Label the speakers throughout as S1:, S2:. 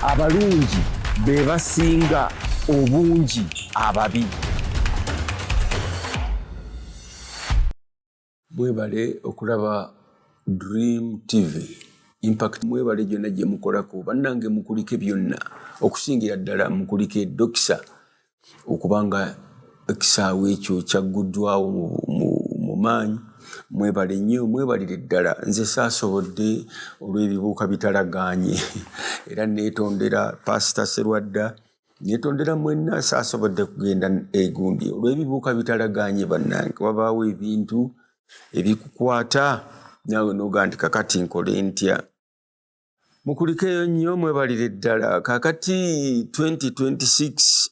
S1: Abalungi be basinga obungi ababi. Mwebale okulaba Dream TV Impact, mwebale gyonna gye mukolako bannange, mukulike byonna, okusingira ddala mukulike Dokisa okubanga ekisaawe ekyo kyagguddwawo mu maanyi. Mwebale nnyo, mwebalire ddala. Nze saasobodde olw'ebibuuka bitalagaanye, era neetondera Pasita Serwadda, neetondera mwenna, saasobodde kugenda egundi olw'ebibuuka bitalagaanye. Bannange, wabaawo ebintu ebikukwata naawe noga nti kakati nkole ntya? Mukulikeeyo nnyo, mwebalire ddala. Kakati 2026,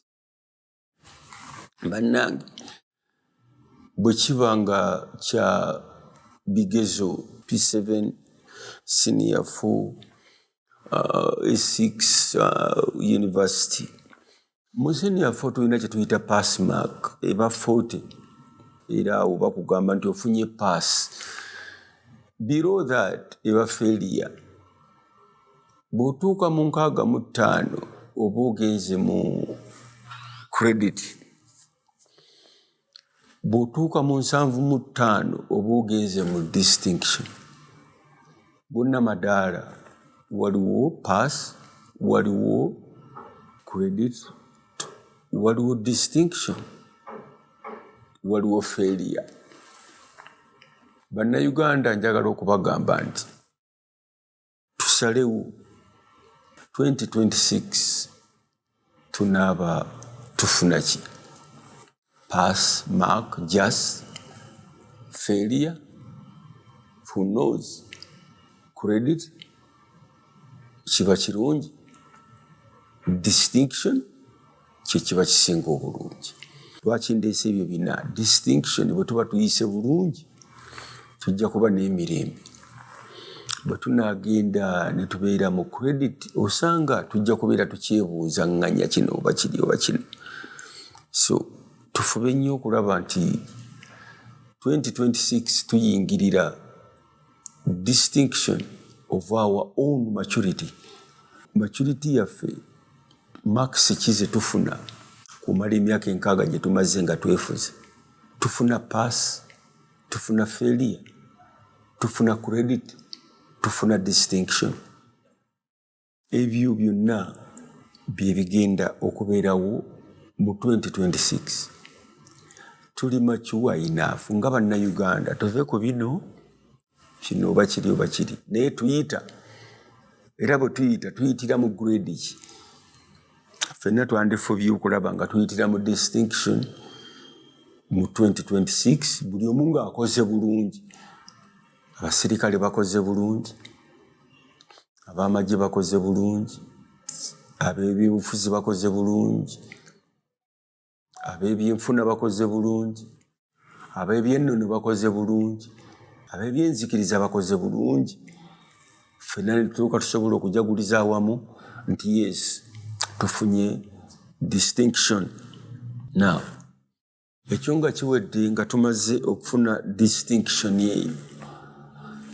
S1: bannange, bwe kiba nga kya bigezo P7, senior 4, A6, university, mu senior 4 tulina kye tuyita pass mark, eba 40, era awo bakugamba nti ofunye pass. Below that eba failure. Bw'otuuka mu 65 oba ogenze mu credit. Bw'otuuka mu 75 oba ogenze mu distinction. Gonna madaala: waliwo pass, waliwo credit, waliwo distinction, waliwo failure. Bannayuganda, njagala okubagamba nti tusalewo 2026 tunaaba tufuna ki? Pass mark, just failure, who knows? Credit kiba kirungi, distinction kyekiba kisinga obulungi. Lwaki ndeesa ebyo bina? Distinction, bwe tuba tuyise bulungi tujja kuba n'emirembe. Bwe tunaagenda ne tubeera mu credit, osanga tujja kubeera tukyebuuza ŋŋanya kino oba kiri oba kino. So tufube nnyo okulaba nti 2026 tuyingirira distinction of our own maturity. Maturity yaffe, marks ki ze tufuna kumala emyaka 60 gye tumaze nga twefuze? Tufuna pass, tufuna failure, tufuna credit, tufuna distinction? Ebyo byonna byebigenda okubeerawo mu 2026. Tuli mature enough nga Bannayuganda, tuve ku bino kino oba kiri oba kiri, naye tuyita, era bwe tuyita, tuyitira mu grade ki? Ffenna twandifubye okulaba nga tuyitira mu distinction mu 2026, buli omu ng'akoze bulungi. Abasirikale bakoze bulungi, ab'amagye bakoze bulungi, ab'ebyobufuzi bakoze bulungi, ab'ebyenfuna bakoze bulungi, ab'ebyennono bakoze bulungi, ab'ebyenzikiriza bakoze bulungi. Ffenna ne tutuuka tusobola okujaguliza awamu nti yes, tufunye distinction. Now ekyo nga kiwedde, nga tumaze okufuna distinction eyo,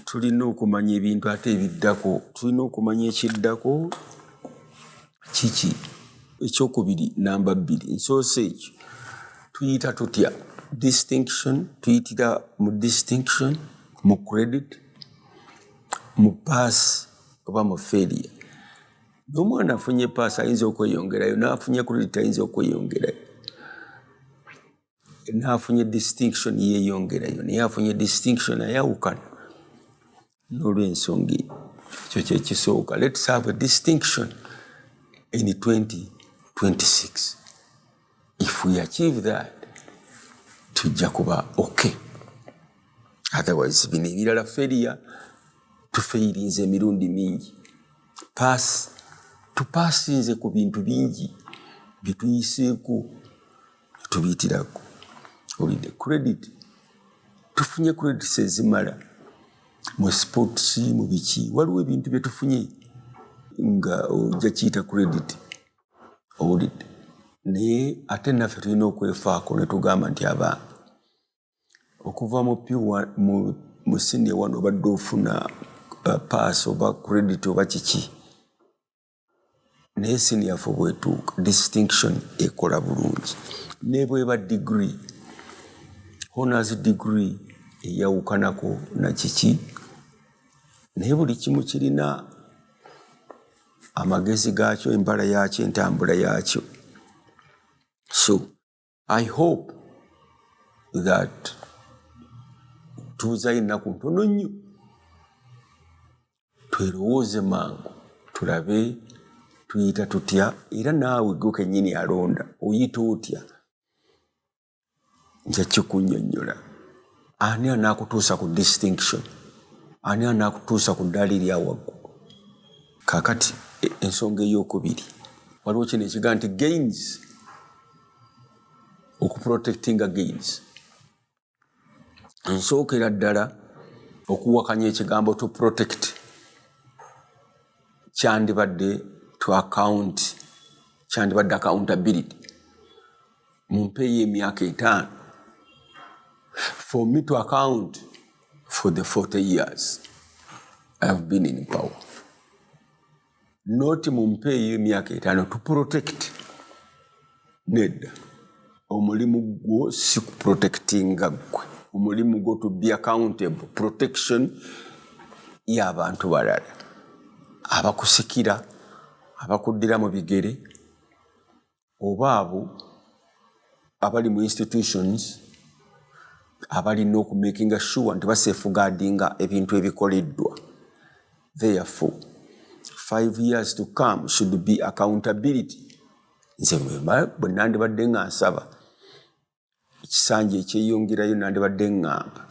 S1: tulina okumanya ebintu ate ebiddako. Tulina okumanya ekiddako kiki. Ekyokubiri, namba 2, nsoose ekyo: tuyita tutya distinction? Tuyitira mu distinction, mu credit, mu pass oba mu failure? N'omwana afunye pass ayinza okweyongerayo, n'afunye credit ayinza okweyongerayo, n'afunye distinction yeeyongerayo, naye afunye distinction ayawukana. N'olwensonga ekyo kyekisooka: let's have a distinction in 2026. If we achieve that, tujja kuba okay. Otherwise bino ebirala, failure tufeirinze emirundi mingi, pass tupasinze ku bintu bingi byetuyiseeko tubiyitirako. Olidde credit, tufunye credits ezimala mu sports, mu biki, waliwo ebintu byetufunye nga ojja kiyita credit, owulidde? Naye ate naffe tulina okwefaako ne tugamba nti abaana okuva mu P1, mu senior one obadde ofuna pass oba credit oba kiki. Naye senior four bwetuuka, distinction ekola bulungi, ne bweba degree, honors degree eyawukanako nakiki, naye buli kimu kirina amagezi gaakyo, embala yaakyo, entambula yaakyo. So I hope that tuuzayo ennaku ntono nnyo, twerowooze mangu, tulabe tuyita tutya. Era naawe gwe kennyini alonda, oyita otya? Nja kikunnyonnyola. Ani anaakutuusa ku distinction? Ani anaakutuusa ku ddaala erya waggulu? Kaakati ensonga eyokubiri, waliwo kino ekigaa nti gains, okuprotectinga gains. Nsookera ddala okuwakanya ekigambo "to protect". Kyandibadde "to account", kyandibadde "accountability". Mumpeeyo emyaka 50 for me to account for the 40 years I have been in power, not mumpeeyo emyaka 50 to protect. Nedda, omulimu gwo si kuprotectinga ggwe, omulimu gwo to be accountable. Protection y'abantu balala abakusikira, abakuddira mu bigere, oba abo abali mu institutions abalina okumakinga sure nti basafeguardinga ebintu ebikoleddwa. Therefore, 5 years to come should be accountability. Nze bwe nandibadde nga nsaba ekisanja ekyeyongerayo, nandibadde ŋŋamba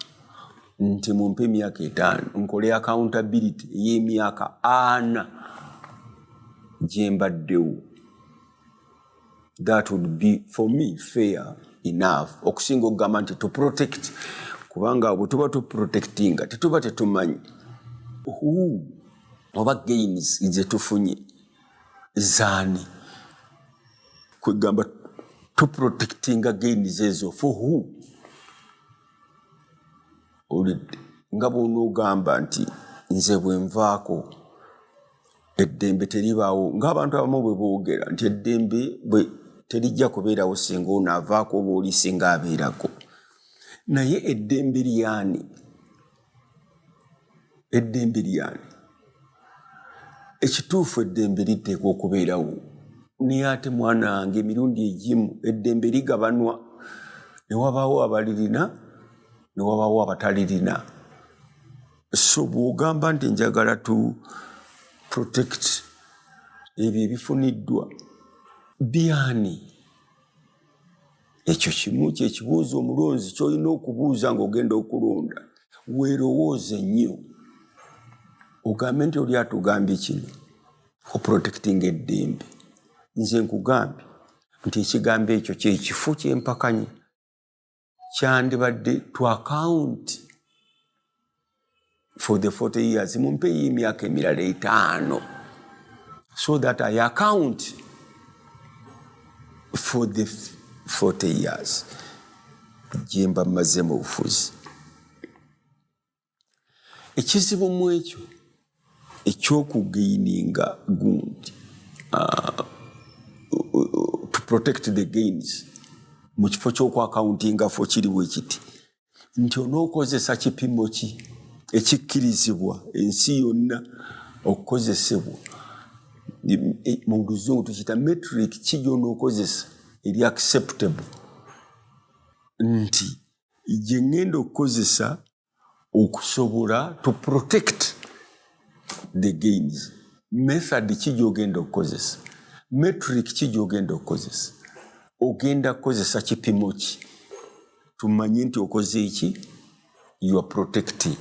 S1: nti mumpe emyaka 50 nkole accountability ey'emyaka 40 gye mbaddewo. That would be for me fair enough okusinga okugamba nti to protect, kubanga bwe tuba tuprotectinga tetuba tetumanyi who oba gains zetufunye zaani. Kwegamba tuprotectinga gains ezo for who? Olidde nga bw'onoogamba nti nze bwe nvaako eddembe teribaawo, ng'abantu abamu bwe boogera nti eddembe bwe terijja kubeerawo singa ono avaako oba oli singa abeerako. Naye eddembe lyani? Eddembe lyani? Ekituufu, eddembe liteekwa okubeerawo, naye ate mwana wange, emirundi egimu eddembe ligabanwa ne wabaawo abalirina ne wabaawo abatalirina. So bw'ogamba nti njagala to protect ebyo ebifuniddwa, byani? Ekyo kimu kyekibuuzo omulonzi kyolina okubuuza ng'ogenda okulonda. Weerowooze nnyo, ogambe nti oli atugambye kino, oprotectinga eddembe. Nze nkugambye nti ekigambo ekyo kyekifo kyempakanye, kyandibadde "to account for the 40 years". Mumpeeyo emyaka emirala 50 so that I account for the 40 years gyemba mmaze mu bufuzi. Ekizibu mu ekyo ekyokugaininga gundi, to protect the gains mu kifo ky'okuaccountinga for, kiriwo ekiti nti onookozesa kipimo ki ekikkirizibwa ensi yonna okukozesebwa? Mu Luzungu tukiyita metric. Ki gy'onookozesa eri acceptable nti gye ŋŋenda okukozesa okusobola to protect the gains? Method ki gy'ogenda okukozesa? Metric ki gy'ogenda okukozesa? Ogenda kukozesa kipimo ki tumanye nti okoze eki? You are protecting.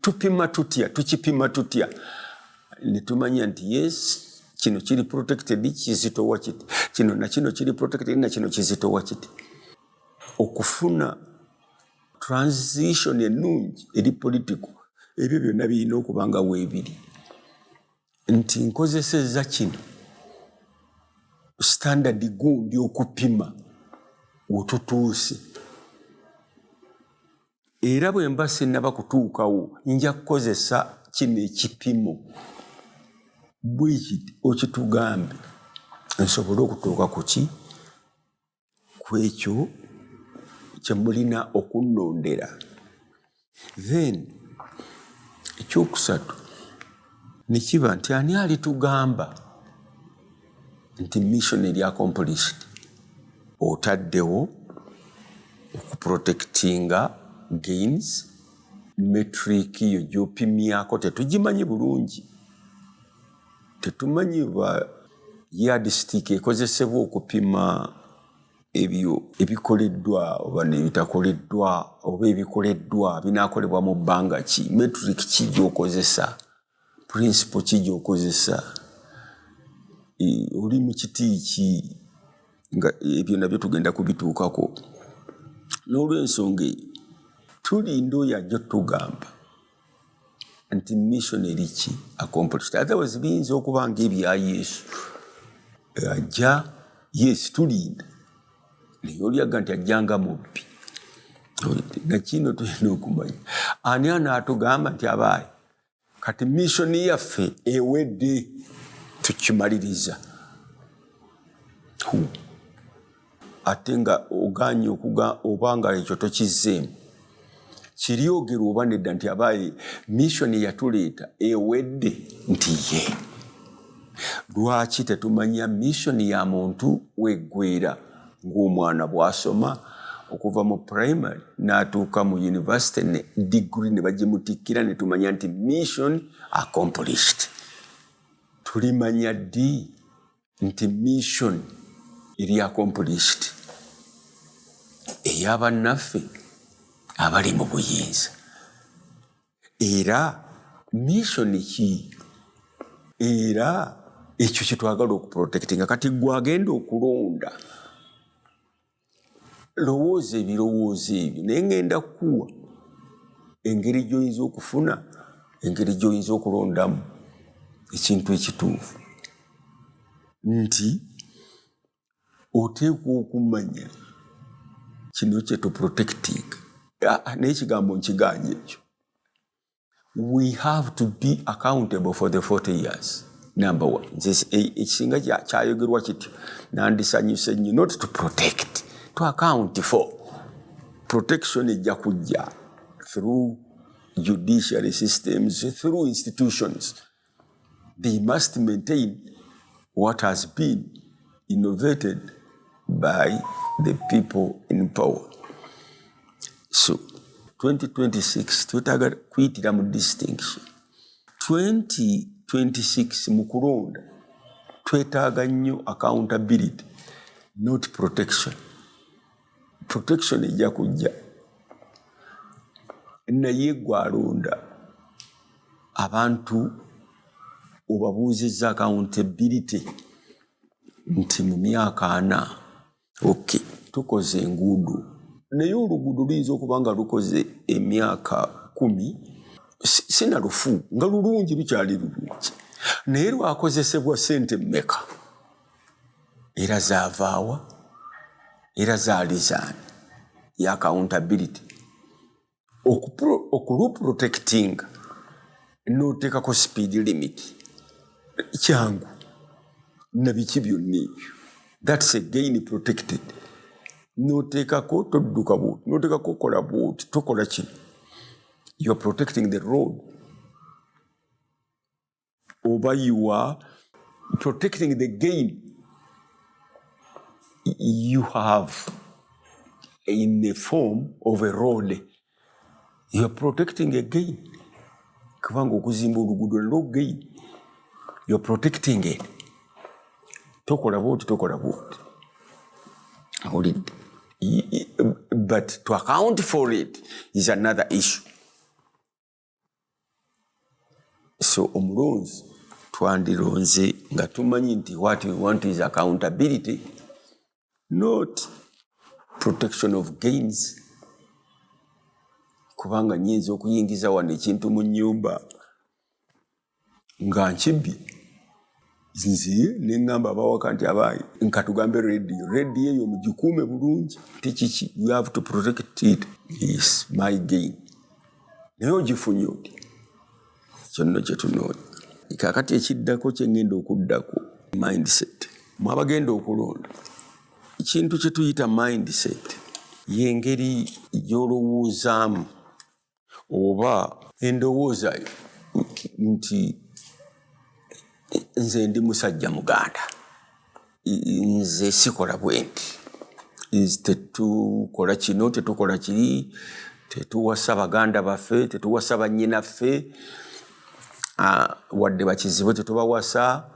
S1: Tupima tutya? Tukipima tutya ne tumanya nti yes, kino kiri protected, kizitowa kiti, kino nakino kiri protected, nakino kizitowa kiti? Okufuna transition ennungi eri political, ebyo byonna birina okuba nga weebiri nti nkozesezza kino standard gundi okupima wetutuuse, era bwe mba sinnaba kutuukawo nja kukozesa kino ekipimo. Bwekiti okitugambe nsobole okutuuka ku ki ku ekyo kye mulina okunnondera. Then ekyokusatu ne kiba nti ani alitugamba nti mission eri accomplished? Otaddewo okuprotectinga gains, metric yo gy'opimyako tetugimanyi bulungi, tetumanyi ba yardstick ekozesebwa okupima ebyo ebikoleddwa oba n'ebitakoleddwa, oba ebikoleddwa binaakolebwa mu bbanga ki, metric ki gy'okozesa, principle ki gy'okozesa, oli mu kiti ki, nga ebyo nabyo tugenda kubituukako. N'olw'ensonga eyo tulinda oyo ajja otugamba nti mission eri ki accomplished. Otherwise biyinza okuba ng'ebya Yesu ajja, yes tulinda, naye oli aga nti ajja nga mubbi. Nakino tulina okumanya ani anaatugamba nti abaayi kati mission yaffe ewedde, tukimaliriza. Ate nga oganye oba nga ekyo tokizzeemu, kiryogerwa oba nedda nti abaayi mission yatuleeta ewedde, nti ye lwaki tetumanya mission ya muntu weggwera ng'omwana bw'asoma okuva mu primary n'atuuka mu university ne degree ne bagimutikkira ne tumanya nti mission accomplished. Tulimanya ddi nti mission eri accomplished ey'abannaffe abali mu buyinza? Era mission ki? Era ekyo kyetwagala okuprotectinga. Kati gwe agenda okulonda, lowooza ebirowoozo ebyo, naye ngenda kukuwa engeri gy'oyinza okufuna, engeri gy'oyinza okulondamu ekintu ekituufu, nti oteekwa okumanya kino kye tuprotecting. Naye ekigambo nkiganye ekyo. We have to be accountable for the 40 years. Number one, nze ekisinga kyayogerwa kityo nandisanyuse nnyo, not to protect, to account for. Protection ejja kujja through judiciary systems, through institutions. They must maintain what has been innovated by the people in power. So 2026 twetaaga kuyitira mu distinction. 2026 mu kulonda twetaaga nnyo accountability, not protection. Protection ejja kujja, naye gwalonda abantu obabuuzizza accountability nti mu myaka 40, okay, tukoze enguudo, naye oluguudo luyinza okuba nga lukoze emyaka 10 sinalufu nga lulungi, lukyali lulungi, naye lwakozesebwa sente mmeka, era zaavaawa, era zaali zaani? Ya accountability. Okuluprotectinga n'oteekako speed limit kyangu nabiki byonna ebyo, that's again protected. N'oteekako todduka bwoti, n'oteekako kola bwoti, tokola kino, you are protecting the road, oba you are protecting the gain you have in the form of a road. You are protecting a gain, kubanga okuzimba oluguudo nalwo gain, you are protecting it. Tokola bwoti, tokola bwoti, awulidde. But to account for it is another issue. So omulonzi twandironze nga tumanyi nti what we want is accountability, not protection of gains, kubanga nyinza okuyingiza wano ekintu mu nnyumba nga nkibbye nze neŋŋamba abawaka nti abaayi nkatugambe rediyo, rediyo eyo mugikuume bulungi, tikiki, you have to protect it, is my gain. Naye ogifunye oti? Kyonno kyetunoonya. Kakati ekiddako kyengenda okuddako, mindset. Mwabagenda okulonda, ekintu kye tuyita mindset y'engeri gy'olowoozaamu oba endowooza nti nze ndi musajja Muganda, nze sikola bwe nti, tetukola kino, tetukola kiri, tetuwasa baganda baffe, tetuwasa bannyinaffe, wadde bakizibwe tetubawasa.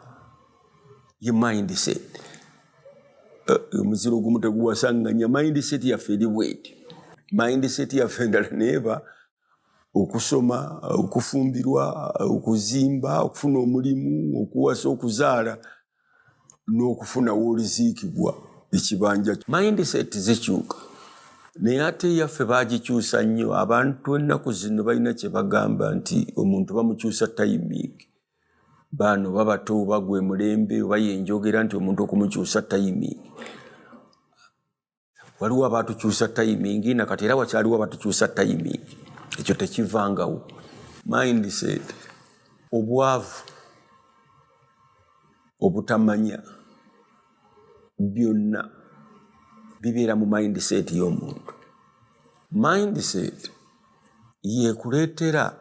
S1: Ye mindset. Omuziro ogumu teguwasanganya. Mindset yaffe eri bweti. Mindset yaffe endala neeba okusoma, okufumbirwa, okuzimba, okufuna omulimu, okuwasa, okuzaala n'okufuna wooliziikibwa, ekibanja. Mindset zikyuka, naye ate yaffe bagikyusa nnyo. Abantu ennaku zino balina kye bagamba nti omuntu bamukyusa timing. Baano babato oba gwe mulembe oba yenjogera nti omuntu okumukyusa timing. Waliwo abatukyusa timing, nakati era wakyaliwo abatukyusa timing, ekyo tekivangawo. Mindset, obwavu, obutamanya, byonna bibeera mu mindset y'omuntu. Mindset yekuleetera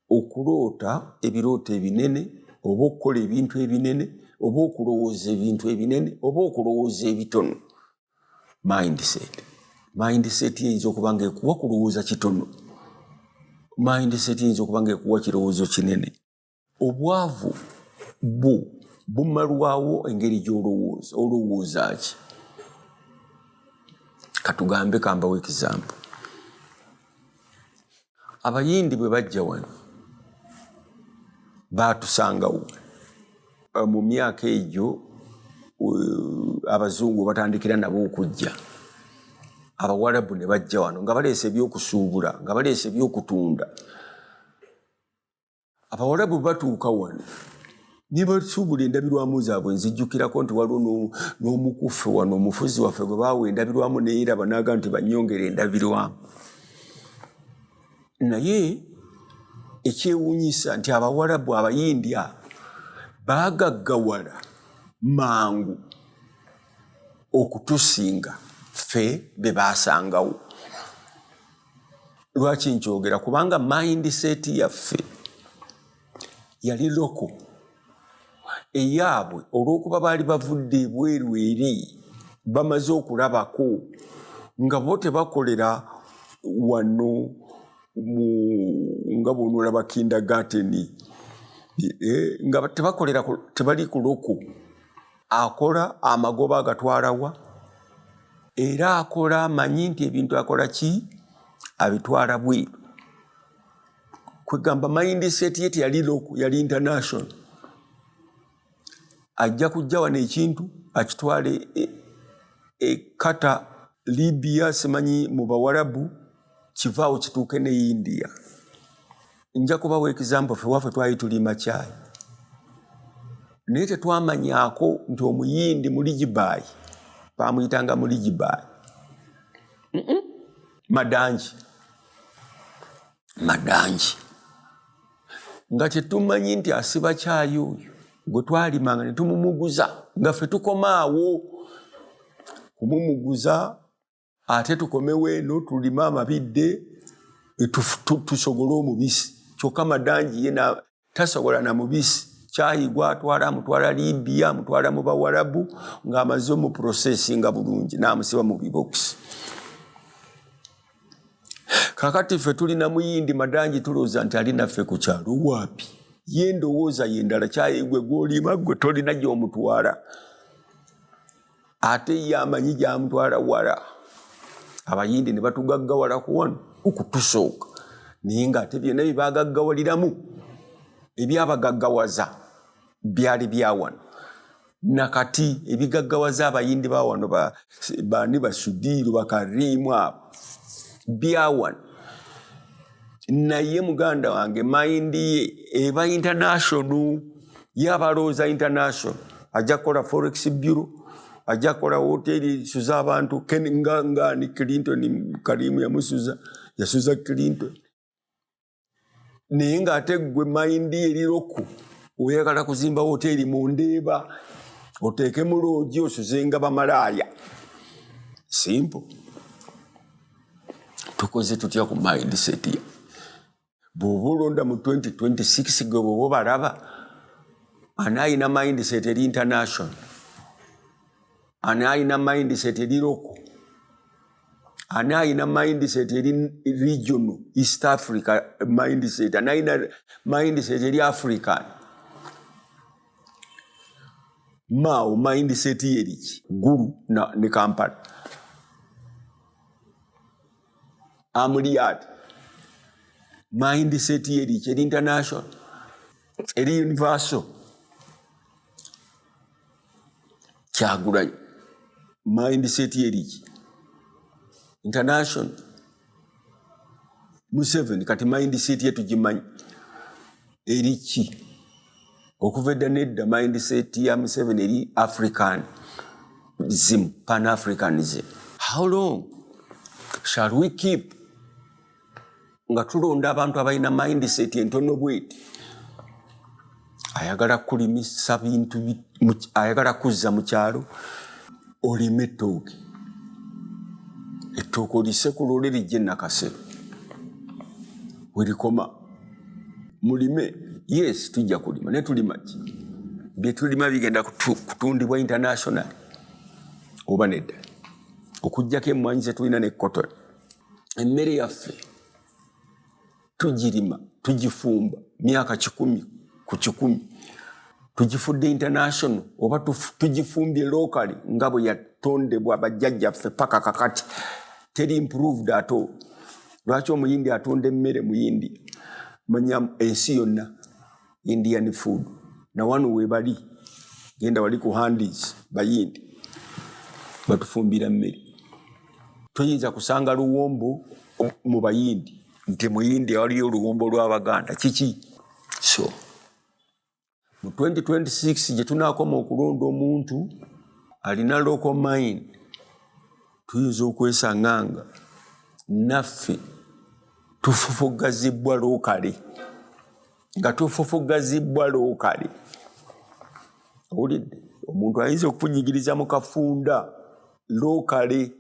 S1: okuloota ebirooto ebinene, oba okukola ebintu ebinene, oba okulowooza ebintu ebinene, oba okulowooza ebitono. Mindset eyinza okuba nga ekuwa kulowooza kitono, mindset eyinza okuba nga ekuwa kirowoozo kinene. Obwavu bwo bumalwawo engeri gy'olowooza. Olowooza ki? Katugambe, kambawo example. Abayindi bwe bajja wano batusangawo mu myaka egyo abazungu batandikira nabo okujja, Abawalabu ne bajja wano nga baleese ebyokusuubula, nga baleese ebyokutunda. Abawalabu batuuka wano ne basuubula endabirwamu zaabwe. Nzijjukirako nti waliwo n'omukufe wano, omufuzi waffe gwe baawa endabirwamu, neyeraba naga nti banyongera endabirwamu. Naye ekyewuunyisa nti Abawalabu, Abayindi abo baagaggawala mangu okutusinga ffe be baasangawo. Lwaki nkyogera? Kubanga mindset yaffe yali local. Eyaabwe, olw'okuba baali bavudde ebweru eri bamaze okulabako nga bo tebakolera wano nga bw'onoolaba kindergarten, nga tebakolera, tebali ku local. Akola amagoba agatwalawa? Era akola amanyi nti ebintu akola ki, abitwala bweru. Kwegamba mindset ye teyali local, yali international. Ajja kujja wano ekintu akitwale e Qatar, Libya, simanyi mu Bawarabu, kivaawo kituuke ne India. Nja kubawa example. Ffe waffe twali tulima kyayi, naye tetwamanyaako nti Omuyindi Mulijibaayi, bamuyitanga Mulijibaayi Madangi, Madangi, nga tetumanyi nti asiba kyayi oyo gwe twalimanga ne tumumuguza, nga ffe tukomaawo kumumuguza, ate tukomewo eno tulime amabidde, tusogole omubisi. Kyokka Madangi ye tasobola na mubisi. Kyayi gwatwala amutwala Libya, amutwala mu Bawarabu, ng'amaze omuprocessinga bulungi n'amusiba mu bibokisi. Kakati ffe tulina Muyindi Madangi, tulowooza nti ali naffe ku kyalo. Waapi? Ye ndowooza yendala. Kyayi gwe gwolima gwe tolina gy'omutwala, ate ye amanyi gyamutwala wala. Abayindi ne batugaggawalako wano okutusooka, naye ng'ate byonna bye bagaggawaliramu, ebyabagaggawaza byali byawano. Nakati ebigaggawaza Abayindi bawano, bani, Basudiiro, Bakariimu, abo byawano. Naye muganda wange mind ye eba international, ye abalowooza international. Ajja kukola forex bureau, ajja kukola hoteri suza abantu nga ni Clinton. Karimu yamusuza, yasuza Clinton. Naye ng'ate gwe mind eri local. Oyagala kuzimba woteeri mu Ndeeba, oteekemu loogi, osuzenga bamalaaya. Simple. Tukoze tutya ku mindset ya bw'oba olonda mu 2026? Gwe bw'oba obalaba, ani alina mindset eri international? Ani alina mindset eri local? Ani alina mindset eri regional, East Africa mindset? Ani alina mindset eri African? Mao mindset ye eriki? Gulu ne Kampala. Amuriat mindset ye eriki? Eri international, eri universal? Kyagulanyi mindset ye eriki? International? Museveni kati mindset ye tugimanyi eriki okuva edda nedda. Mindset ya Museveni eri Africanism, Pan Africanism. How long shall we keep nga tulonda abantu abalina mindset entono bweti? Ayagala kulimisa bintu, ayagala kuzza mu kyalo olime ettooke, ettooke olisekulole lijje Nakasero werikoma. Mulime, yes, tujja kulima, naye tulima ki? Byetulima bigenda kutundibwa international oba nedda? Okugjako emmwanyi zetulina ne cotton, emmere yaffe tugirima, tugifumba myaka 100 ku 100. Tugifudde international oba tugifumbye locally nga bwe yatondebwa bajjajjaffe paka kakati? Teri improved at all. Lwaki Omuyindi atunda emmere muyindi manya ensi yonna, Indian food? Nawano webali, genda wali ku Handis, Bayindi batufumbira mmere. Toyinza kusanga luwombo mu Bayindi nti Muyindi waliyo oluwombo lw'Abaganda. Kiki? So mu 2026 gye tunaakoma okulonda omuntu alina local mind, tuyinza okwesanga nga naffe tufufugazibwa locally, nga tufufugazibwa locally. Owulidde? Omuntu ayinza okukunyigiriza mu kafunda locally,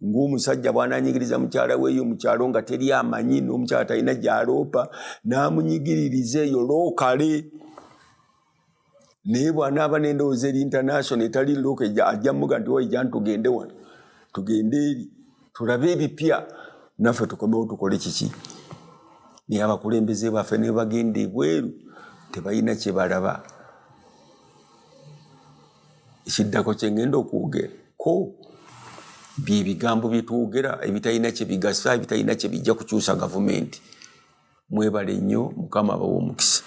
S1: ng'omusajja bw'ananyigiriza mukyala weeyo mukyalo nga teri amanyi, n'omukyala talina gy'aloopa, n'amunyigiririza eyo locally. Naye bw'anaaba n'endowooza eri international etali local, ajja muga nti waija tugende wano, tugende eri, tulabe ebipya, naffe tukomewo tukole kiki. Naye abakulembeze baffe ne bagenda ebweru tebalina kye balaba. Ekiddako kyengenda okwogera ko byebigambo byetwogera ebitalina kyebigasa, ebitalina kyebijja kukyusa gavumenti. Mwebale nnyo, Mukama abawa omukisa.